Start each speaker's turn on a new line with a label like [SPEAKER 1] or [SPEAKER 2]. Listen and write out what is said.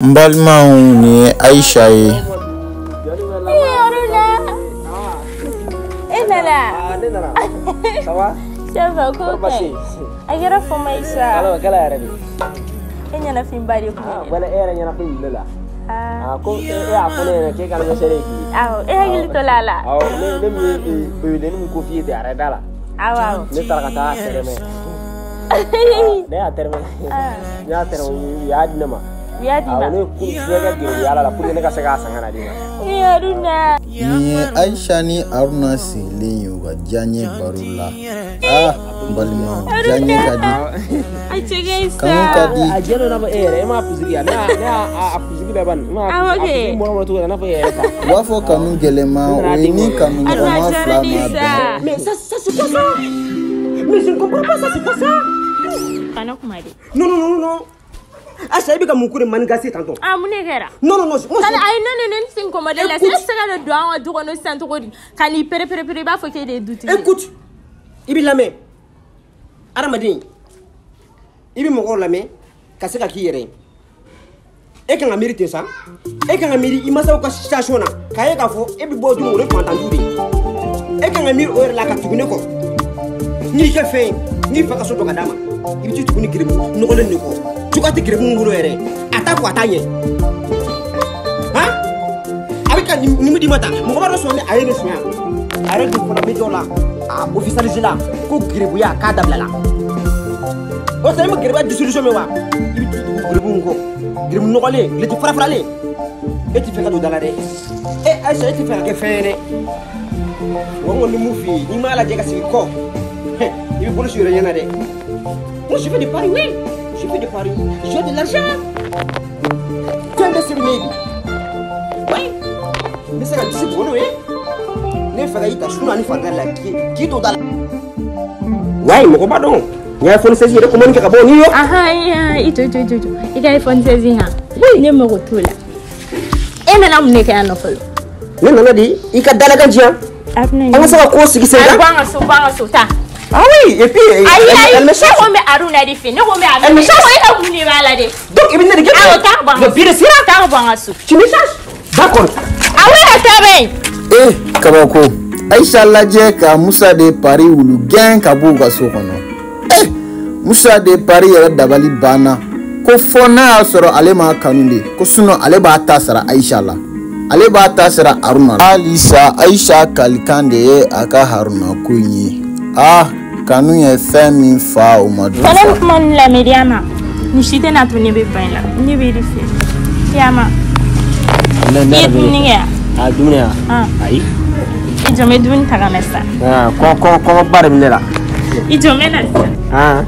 [SPEAKER 1] N balimaw, nin ye Ayisa ye.
[SPEAKER 2] Haruna. E nana.
[SPEAKER 3] Ah, ne nana. Ça va?
[SPEAKER 2] Ça va, ko
[SPEAKER 3] Kɔri baasi
[SPEAKER 2] kɛ. A kɛra fama ye sa.
[SPEAKER 3] Ala kɛla yɛrɛ de.
[SPEAKER 2] E ɲɛnafinba de kun
[SPEAKER 3] Ah,
[SPEAKER 2] ye.
[SPEAKER 3] wala e yɛrɛ ɲɛnafin wuli ne la.
[SPEAKER 2] Ah,
[SPEAKER 3] Ah, ko e y'a fɔ ne ɲɛna k'e ka anniversaire ye bi ye.
[SPEAKER 2] awɔ, e hakili to la a la.
[SPEAKER 3] Awɔ, ne min ye bebedennin min ko f'i ye ten a yɛrɛ da la.
[SPEAKER 2] Awɔ, awɔ.
[SPEAKER 3] Ne taara ka taa tɛrɛmɛ. Ne y'a tɛrɛmɛ. Ne y'a tɛrɛmɛ, u y'a di ne ma.
[SPEAKER 2] U y'a d'i
[SPEAKER 3] Awɔ,
[SPEAKER 2] ma.
[SPEAKER 3] ne ye fɛn kɛ gerebuya la pour que ne ka se k'a san ka na d'i ma.
[SPEAKER 2] Ee Haruna.
[SPEAKER 1] Nin ye Ayisa ni Haruna sigilen ye u ka diyaɲɛ baro la. Ah, n balimaw, diyaɲɛ ka di.
[SPEAKER 2] A cɛ ka ɲi sa.
[SPEAKER 1] Kanu ka di.
[SPEAKER 3] A jɛ dɔ n'a fɔ e yɛrɛ, e m'a kunsigi yan. Ne y'a a kunsigi bɛɛ ban. Ne m'a
[SPEAKER 2] Awɔ
[SPEAKER 3] a
[SPEAKER 2] kɛ.
[SPEAKER 3] kunsigi mɔrɔ cogo la, n'a fɔ e yɛrɛ ta.
[SPEAKER 1] U b'a fɔ kanu gɛlɛma, o ye ni kanu
[SPEAKER 2] Haruna,
[SPEAKER 1] ɲɔgɔnma
[SPEAKER 2] a diyara
[SPEAKER 1] fila
[SPEAKER 2] ne ye
[SPEAKER 1] ma
[SPEAKER 2] sa.
[SPEAKER 1] bɛn.
[SPEAKER 3] Mais ça c'est quoi ça? Mais je ne comprends pas ça, c'est quoi ça?
[SPEAKER 2] Kana kuma de.
[SPEAKER 3] Non, non, non, non. Aïcha, i bɛ ka mun ko de manigancer tantôt?
[SPEAKER 2] Ah, mun de kɛra?
[SPEAKER 3] Non, non, non. Moi,
[SPEAKER 2] Kana ayi, non, non, non, n sen kɔmɔden la.
[SPEAKER 3] Écoute.
[SPEAKER 2] E tɛ se ka na don an ka du kɔnɔ sisan cogo di? Ka n'i pere pere pere, i b'a fɔ k'e de ye dutigi ye.
[SPEAKER 3] Écoute, i b'i lamɛn. Adamaden, i bɛ mɔgɔw lamɛn ka se ka k'i yɛrɛ ye. E kan ka miiri ten sa. E kan ka miiri i masaw ka situation na k'a ye k'a fɔ e bɛ bɔ du min kɔnɔ, o ye fantan du de ye. E kan ka miiri o yɛrɛ la ka tugu ne kɔ. N'i kɛ fɛn ye, n'i fa ka so jɔ ka d'a ma, i bɛ t'i tugu ni geribu nɔgɔlen de kɔ. Cogoya tɛ geribu min bolo yɛrɛ, a t'a fɔ a t'a ɲɛ. Han? A bɛ ka nin min d'i ma tan, mɔgɔ b'a dɔn sɔn ni a ye ne suɲɛ. A yɛrɛ dun fana bɛ dɔw la, a officialisé la ko gerebuya k'a dabila la. O tɛ e ma gerebuya dissolution mɛn wa? I bɛ t'i tugu gerebu min kɔ, gerebu nɔgɔlen, gileti fara faralen. E t'i fɛ ka don da la dɛ. E Ayisa, e t'i fɛ ka kɛ fɛn ye dɛ. Wa n kɔni bɛ mun f'i ye, n'i m'a lajɛ ka segin kɔ, i bɛ bolo su yɛrɛ ɲɛna dɛ. Moi, je fais des paris, oui. Je fais des paris. J'ai de l'argent. Fɛn bɛɛ se bɛ ne ye bi. Oui. N bɛ se ka disi bugɔ n'o ye. Ne fɛ ka i ta su ni farigan la k'i to da la. Wayi, mɔgɔ b'a dɔn. N ye iPhone 16 yɛrɛ commande kɛ ka bɔ New York.
[SPEAKER 2] Ahan, i jɔ i jɔ i jɔ i jɔ. I ka iPhone 16 han. Ne mago t'o la. E nana mun de kɛ yan nɔ fɔlɔ?
[SPEAKER 3] Ne nana de i ka dalakan di yan.
[SPEAKER 2] Haruna.
[SPEAKER 3] An ka se ka ko sigi sen
[SPEAKER 2] Ayi,
[SPEAKER 3] kan.
[SPEAKER 2] bɔ an ka so, bɔ an ka so, taa.
[SPEAKER 3] Ah oui, et puis
[SPEAKER 2] Ayi,
[SPEAKER 3] elle
[SPEAKER 2] ayi,
[SPEAKER 3] me
[SPEAKER 2] ne
[SPEAKER 3] chasse.
[SPEAKER 2] ko n bɛ Haruna de fɛ, ne ko n bɛ
[SPEAKER 3] Elle
[SPEAKER 2] Haruna.
[SPEAKER 3] me
[SPEAKER 2] Ne
[SPEAKER 3] chasse.
[SPEAKER 2] ko e ka mun de b'a la dɛ?
[SPEAKER 3] Donc i bɛ ne de gɛn.
[SPEAKER 2] Awɔ, taa ka bɔ an ka
[SPEAKER 3] Le
[SPEAKER 2] so.
[SPEAKER 3] pire sera.
[SPEAKER 2] Taa ka bɔ an ka so.
[SPEAKER 3] Tu me chasses. D'accord.
[SPEAKER 2] Awɔ, e ka taa bɛ yen.
[SPEAKER 1] Eh, kabako. Ayisa lajɛ ka Musa de Paris wulu gɛn ka bɔ u ka so kɔnɔ. Eh, Musa de Paris yɛrɛ dabali banna. Ko fɔ n'a y'a sɔrɔ ale m'a kanu de, ko sinon ale b'a ta sara Ayisa la. Ale b'a ta sara Haruna la. Halisa Ayisa kalikan de ye a ka Haruna ko in ye. Ah, kanu ye fɛn min fa, o ma dun
[SPEAKER 2] Kana
[SPEAKER 1] fa.
[SPEAKER 2] nin kuma ninnu lamɛn dɛ, ama. Nin si tɛna to ne bɛ ban i la. Ne b'e de fɛ. Yama.
[SPEAKER 3] Ne
[SPEAKER 2] I ye dumuni kɛ yan?
[SPEAKER 3] Ah, dumuni ya?
[SPEAKER 2] Ah.
[SPEAKER 3] Ayi.
[SPEAKER 2] I jɔ n bɛ dumuni ta ka na sisan.
[SPEAKER 3] Ah, kɔngɔba de bɛ ne la.
[SPEAKER 2] I jɔ n bɛ na sisan.
[SPEAKER 3] Ah.